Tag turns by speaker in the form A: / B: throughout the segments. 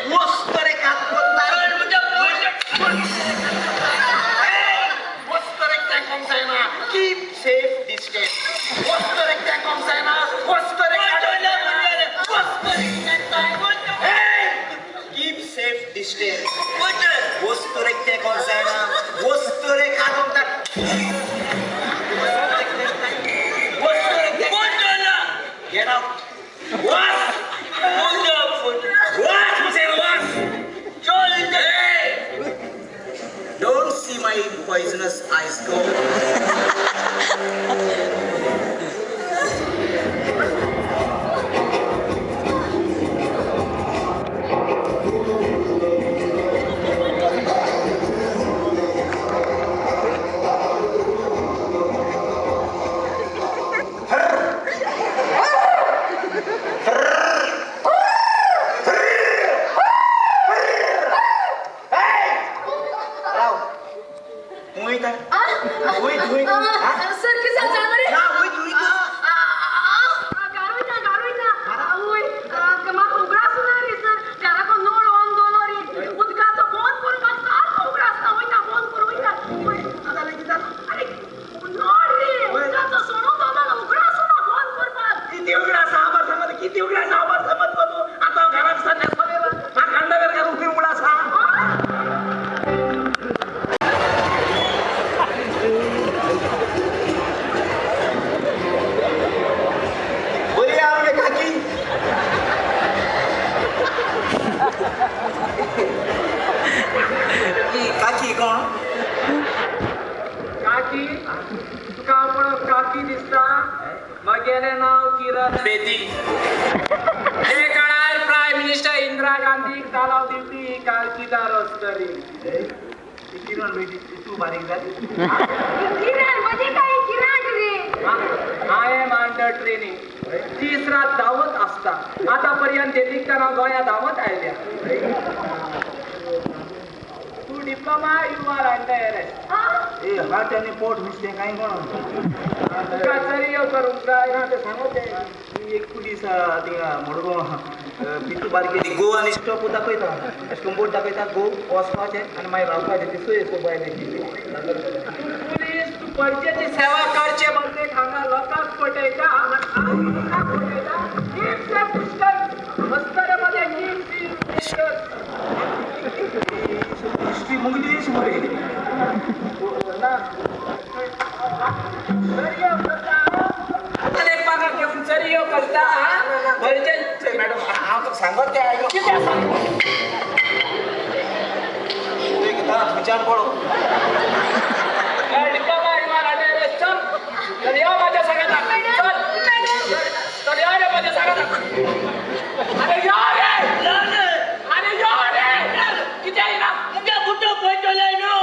A: वस्तरेक हात कोत्ता. Keep safe distance. वस्तरेक तें कोंक जायना. वस्तरेक. Keep safe distance. वस्तरेक तें कोंक जायना. वस्तरेक हात. Get out. What? What? What? Hey! Don't see my poisonous eyes go. काकी कोण?
B: काकी तुका म्हणून काकी दिसता. मगेलें नांव किरण बेदी. ते काळार प्रायम मिनिस्टर इंदिरा गांधीक तालाव दिवपी कालकीदार अस्तरी.
A: किरण बेदी तूं बारीक जाली.
C: किरण म्हणजे काय? किरण रे.
B: I am under training. दीस रात धांवत आसता. आतां पर्यंत दिल्लीक हांव गोंया धांवत आयल्या. तूं diploma, you are under arrest.
A: A heart आनी पोट नुस्तें कांय कोण
B: तुका चरयो करूंक जाय.
A: ना तें सांगो तें एक पुलीस थिंगा मडगांव पितू बारकेली गो आनी स्टॉप दाखयता. अशें करून बोट दाखयता गो वचपाचें आनी मागीर रावपाचें ती सोय सो बायलेची.
B: पुलीस तूं परजेची सेवा करचे बदलेक हांगा लोकांक फटयता. लोकांक फटयता. Keep safe distance. अस्तरे मदें कीप सेफ डिस्टन्स.
A: हिस्ट्री मुगली मरे
B: ना चरयो करता. एक पांगा घेवन चरयो करता.
A: मॅडम हांव तुका सांगत तें आयलो.
B: कितें सांग?
A: खंयच्यान पळो.
B: Diploma you are under arrest. चल चल यो म्हाज्या सांगाता. चल चल यो रे म्हाज्या सांगाता. अरे यो रे. अरे यो रे. कितें येयना
D: मुगे बुटो पळयतले न्हू.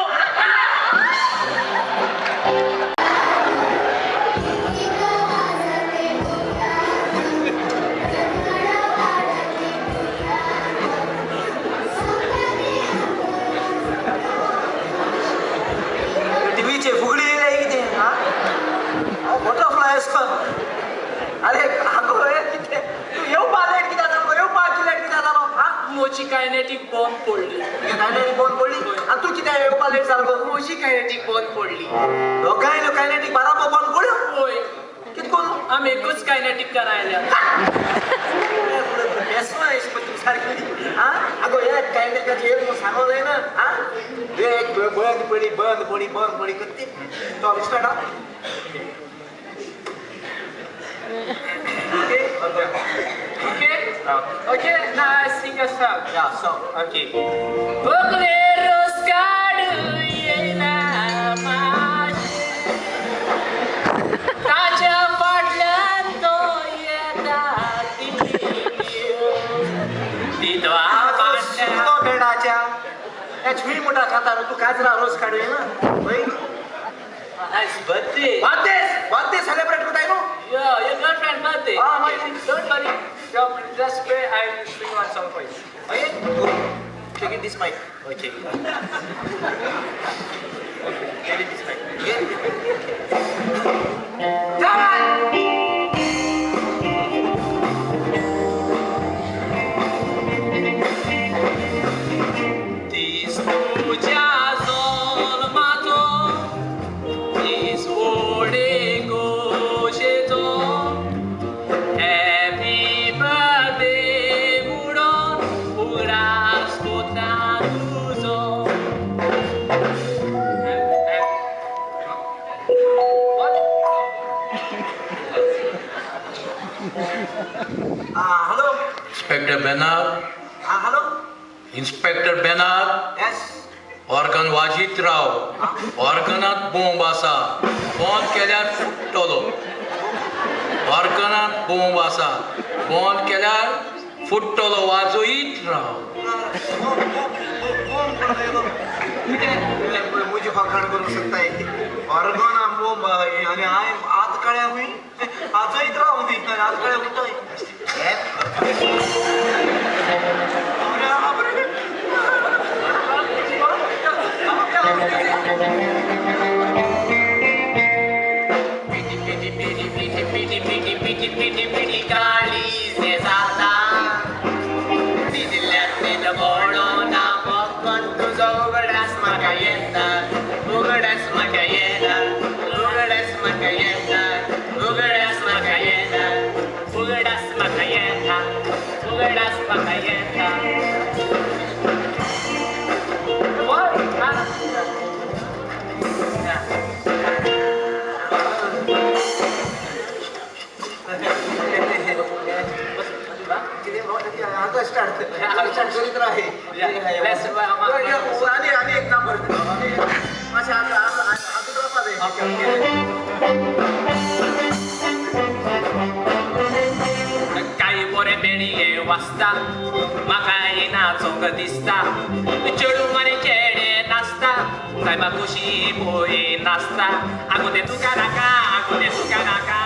A: टीव्हीचे फुगडी येयल्या कितें? हांव बटरफ्लाय आसता. अरे आगो कितें तूं येवपा लेट कित्याक जालो? येवपा लेट कित्याक जालो?
B: म्हजी कायनेटीक बॉम्ब पडली.
A: कायनेटीक बॉम्ब पडली आनी तूं कित्याक येवपा लेट जालो?
B: म्हजी कायनेटीक बॉम्ब पडली.
A: दोगांय कायनेटीक बाराबर बॉम्ब पडल्यो?
B: हय.
A: कितें करून?
B: आमी एकूच कायनेटीक करायल्या.
A: सारकी आगो हे कायनेटिकाचें एक म्हूण सांगो जायना. आं एक बंद पडी बंद पडी बंद पडी करती तो start.
B: Okay? Okay? Okay, now I sing a song.
A: Yeah, song.
B: Okay. Bokle rose काडू येयला माशे, ताच्या फाटल्यान तो येता तितवा फाटल्यान
A: बेडाच्या छुई मोठा खाता तू काजरा रोज काडू येना.
B: Nice birthday.
A: Birthday, birthday celebrate करताय न्हू?
B: Yeah, your girlfriend birthday.
A: Ah, my.
B: Don't worry. Just play. I will sing one song for you.
A: Okay. Good. Take it this mic.
B: Okay.
A: Okay. Take it this mic. Okay.
B: Come on.
E: Inspector बेनार.
A: Yes.
E: Organ वाजीत राव. ऑर्गनात बोंब आसा, बंद केल्यार फुट्टलो. ऑर्गनात बोंब आसा, बंद केल्यार फुट्टलो. वाजयत राव.
A: म्हजी फकाण करूंक सोदताय. ऑर्गनां बोंब आनी हांवें आत कळ्या खंय वाजयत राव न्ही आत कळ्या उठय.
B: पिटी पिटी पिटी पिटी पिटी पिटी पिटी पिटी पिटी काळीज जाता तितल्यात गोडो ना फकत तुजो उगडास म्हाका येता, उगडास म्हाका येता, उगडास म्हाका येता, उगडास म्हाका येता, उगडास म्हाका येता, उगडास म्हाका येता.
A: आनी एक नंबर मातशें आतां रावपा जाय.
B: कांय बरें बेणये वाजता म्हाका नाचोंक दिसता, चेडूं आनी चेडे नाचता, सायबा खुशी पळय नाचता. आगो तें तुका नाका, आगो तें तुका नाका.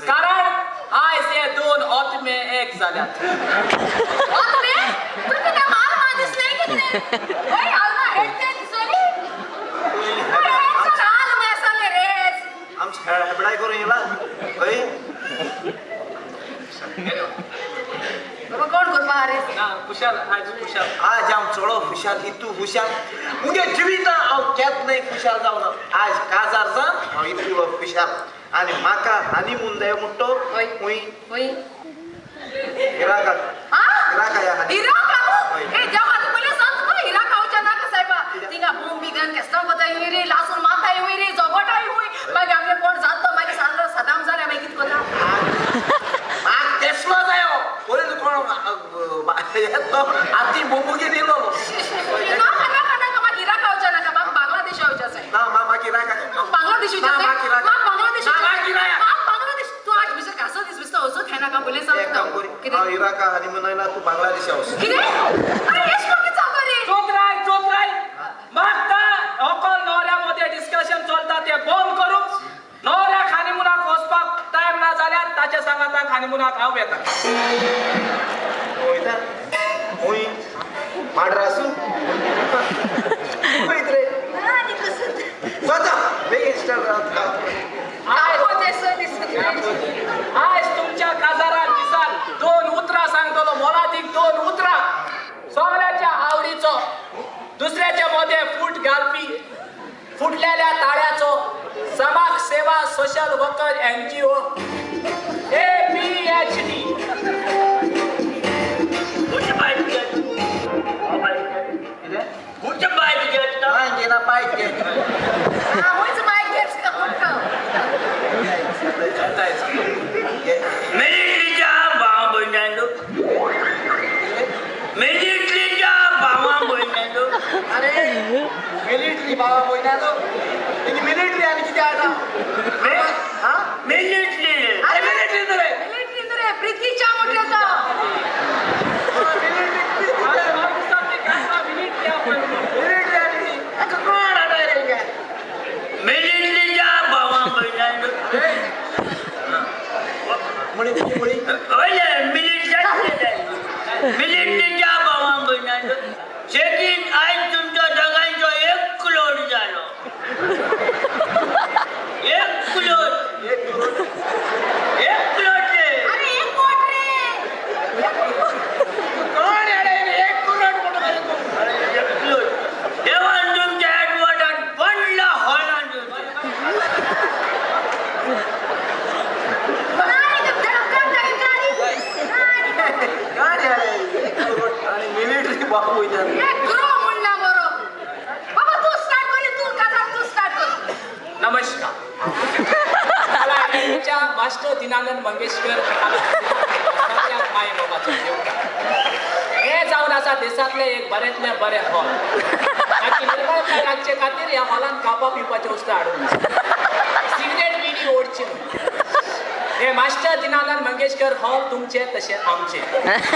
B: कारण आयज हे दोन आत्मे एक जाल्यात.
A: हेबडाय करून येला
C: कोण करपा रे?
B: ना खुशाल आयज खुशाल
A: आज हांव चलो खुशाल इतू खुशाल मुगे जिविता हांव केन्नाय खुशाल जावना. आज काजार जावन हांव इतलो खुशाल आनी म्हाका हनीमून जाय म्हणटो खंय
C: खंय
A: इराकाक. इराका या हनी
C: इराक ए देवा तू पयलें सांग तुका इराक हांवच्या नाका सायबा. थिंगा बोंब बिगन केस्तांव कोताय हुंय रे, लासून मारताय हुंय रे, झगोटाय हुंय. मागीर आमगे कोण जाता मागीर सारलो सदाम जाल्यार मागीर कितें कोता?
A: म्हाका तेसलो जायो पयलीं कोण येतो आती बोंबू घेवन येयलो.
C: नाका नाका नाका म्हाका इराक हांवच्या नाका, म्हाका बांगलादेश हांवच्या जाय.
A: ना म्हाका इराक
C: बांगलादेश
A: ना म्हाका इराक
C: बांगलादेश
A: ना म्हाका इराक
C: बांगलादेश. तूं आज भितर घासो दीस बिसता वचो खेनाका पयलें सांग
A: एक काम करी हांव इराका हनीमून आयला तूं बांगलादेशा वच.
C: कितें? अरे एश कोण कितें सांगता रे?
B: चोत्राय चोत्राय मागता होकल न्हवऱ्या मदें डिस्कशन चलता तें बंद करूंक न्हवऱ्याक हनीमुनाक वचपाक टायम ना जाल्यार ताच्या सांगाताक हनीमुनाक हांव येता.
A: वयता खंय माड्रासू? कसून पळयत रे स्वता बेगीन स्टार्ट
B: आयज तुमच्या काजारात दिसान दोन उतरां सांगतलो मोलादीक दोन उतरां सगळ्याच्या आवडीचो दुसऱ्याच्या मदें फूट घालपी फुटलेल्या ताळ्याचो समाज सेवा सोशल वर्कर NGO APHD.
A: अरे मिलिटरी बाबा बोलण्याचो मिलिटरी आणि किती आता
D: मिलिटरी.
A: अरे मिलिटरी रे
C: मिलिटरी रे प्रीतीच्या मोठ्याचा
D: मिलिटरीच्या भावा भयणांनो मिलिटरीच्या भावा भयणांनो शेतीन आयज तुमच्या दोगांचो एक क्लोड जालो. एक क्लोड एक क्लोड रे.
C: अरे एक कोट रे
A: कोण एक करोड
D: एक क्लोड देवान तुमच्या एडवर्डान पडला हॉलान
A: आणि मिलिटरी बाबू
B: नमस्कार. मास्टर दिनानंद मंगेशकर माय बाबाचो देवता हे जावन आसा देशांतले एक बरेंतले बरें हॉल. ताची निर्मळताय राखचे खातीर ह्या हॉलान खावपा पिवपाच्यो वस्तू हाडून सिगरेट बिडी ओडची न्हू. हे मास्टर दिनानंद मंगेशकर हॉल तुमचे तशें आमचे,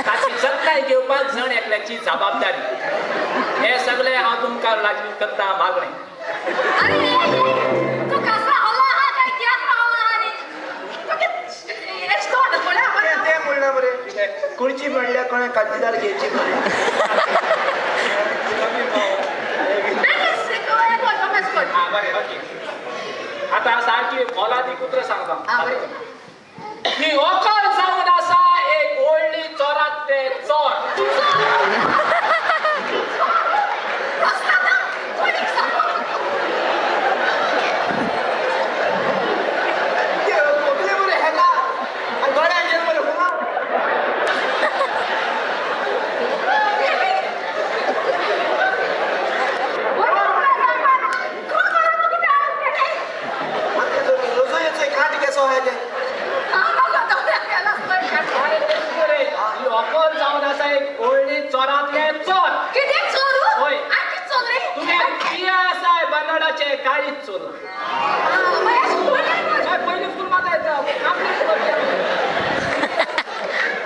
B: ताची जतनाय घेवपाक जण एकल्याची जबाबदारी. हे सगळे हांव तुमकां लागीं करता मागणें.
A: कुळची म्हणल्या कोणा काजीदार घ्यायची
B: आता सारखी मोलादीक उतरां सांगता. ही होकर जावन आसा एक व्हडली चोरांतले चोर.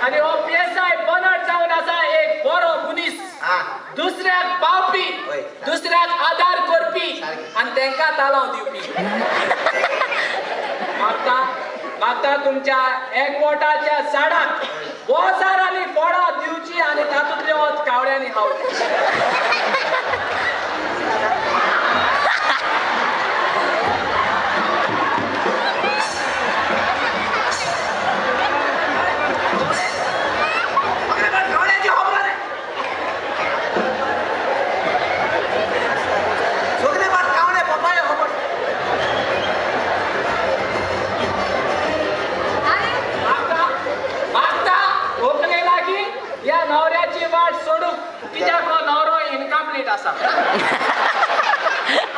B: आनी हो पीएसआय बनट जावन आसा एक बरो मनीस, दुसऱ्याक पावपी, दुसऱ्याक आदार करपी आनी तेंकां तालांव दिवपी. मागता मागता तुमच्या एकवटाच्या झाडाक बोजारांनी फळां दिवची आनी तातूंतले वत कावळ्यांनी खावचें.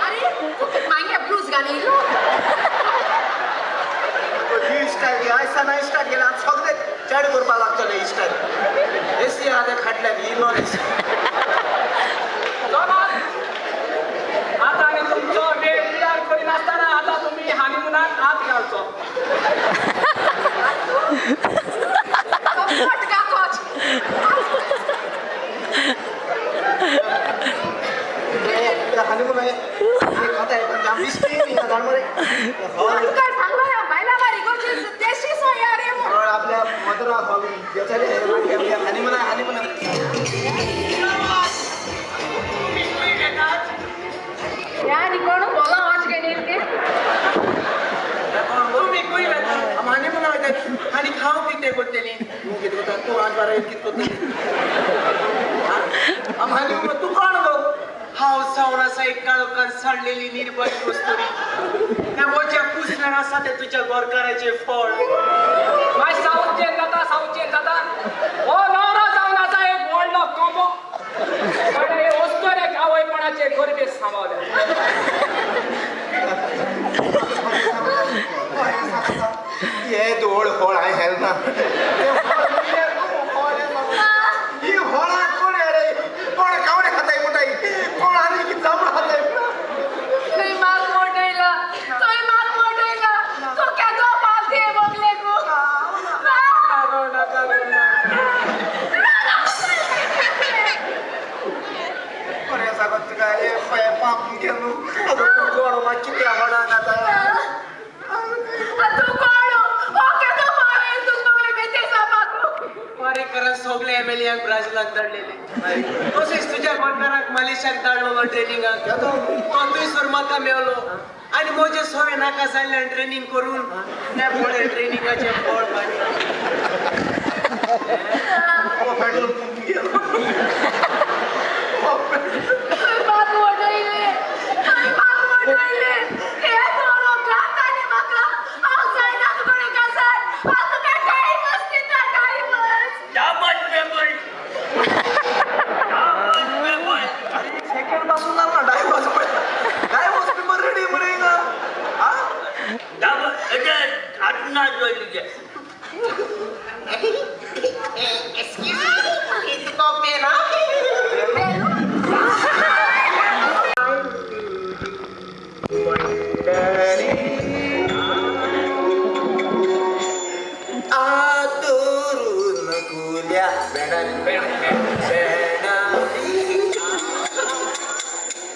C: अरे मागे ब्लूज घाली
A: आयसान इस्टाक गेला सगळे चेड करपाक लागतले इस्टाक एसी आहा खाटल्यान इलो.
B: आतां आनी तुमचो वेळ पिड्यार करिनासतना आतां तुमी हनीमुनाक हात घालचो.
A: आपल्या मदरा हॉल हनीमुना हनीमुना. तूं आज बारा कितें करतली? हानी तूं कोण गो?
B: हांव जावन आसा एक काळोखान सांडलेली निर्भय वस्तुरी. त्या म्हज्या कुसण्यान आसा तें तुज्या गोरकाराचें फळ.
F: मागीर सावचेर जाता, सावचेर जाता. हो नवरो जावन आसा एक व्हडलो कोंबो. हे वस्तुरेक आवयपणाचे गरबे सांबाळ्ळे.
A: हे दोळ फळ हांवें हेलना. ही फळां कोण रे? कोण कावणे खाताय म्हणटाय? कोण आनी कितें जांबळां खाताय?
C: तुवें म्हाक मोडयला, तुवें म्हाक मोडयला. तूं केदो पावती बगले गो.
A: बरें सांगत तुका हे पळय पाप मुगे न्हू. आतां तूं कोण म्हाका कितें आवडना आतां?
C: तूं कोण? हो केदो पावय तूं बगले बेते सापाक.
B: पारेकरान सगळे एमएलएक ब्राझिलाक धाडलेले. तशेंच तुज्या गोरकाराक मलेशियाक धाडलो ट्रेनिंगाक. तो थंयसर म्हाका मेवलो आनी म्हजें सगळें नाका जाल्ल्यान ट्रेनींग करून त्या फुडें ट्रेनिंगाचें फळ मागीर.
A: पेट्रोल पंप गेलो.
C: तुवें म्हाक मोडयलें, तुवें म्हाक मोडयलें. हे थोडो घात आनी म्हाका हांव जायना तुकडे काजार. हांव तुका टायमच दिता, टायमच.
D: Double paper. Double paper.
A: Second पासून जालो ना divorce. Divorce paper ready मरे हिंगा. आं?
D: डबल हेजे हात ना जोडले.
A: Excuse me, तुका पेन हा? आतुरून कुल्या बेणारी बेणारी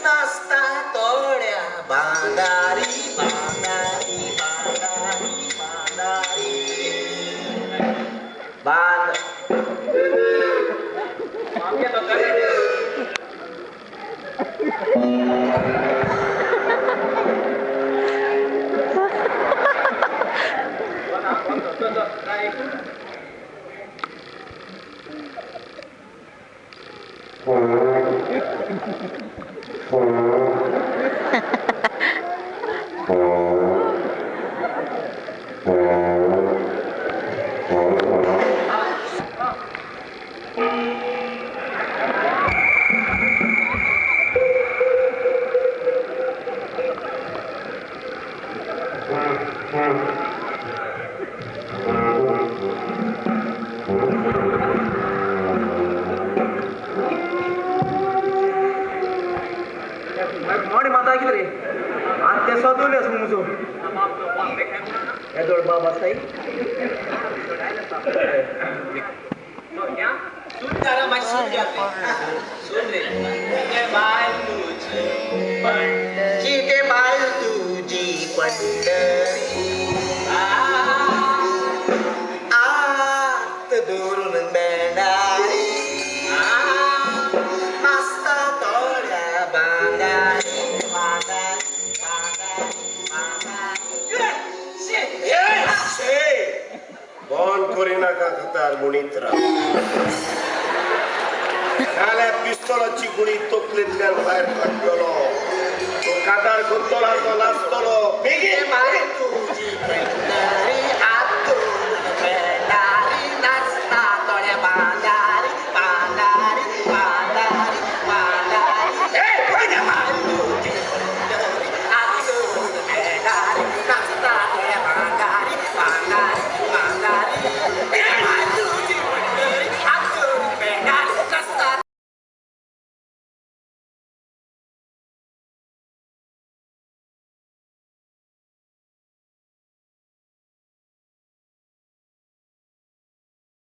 A: नासता तोड्या बांदारी बांदारी बांदारी बांदारी बांद. मोडी माता कितें रे? आतां ते सदुलेस मुजो. येदोळ बाब आसाय. जिथे बायल तुझी पंढरी आत धरून बेणारी नासता तोड्या बांदारी बांदारी बांदारी बांदारी.
G: बंद करिनाका खातार म्हणीत राव. नाल्यार पिस्तोलाची गुळी तकलेंतल्यान भायर काडटलो. तो कातार करतलो तो नाचतलो. बेगीन
A: बायल तुझी पंढरी.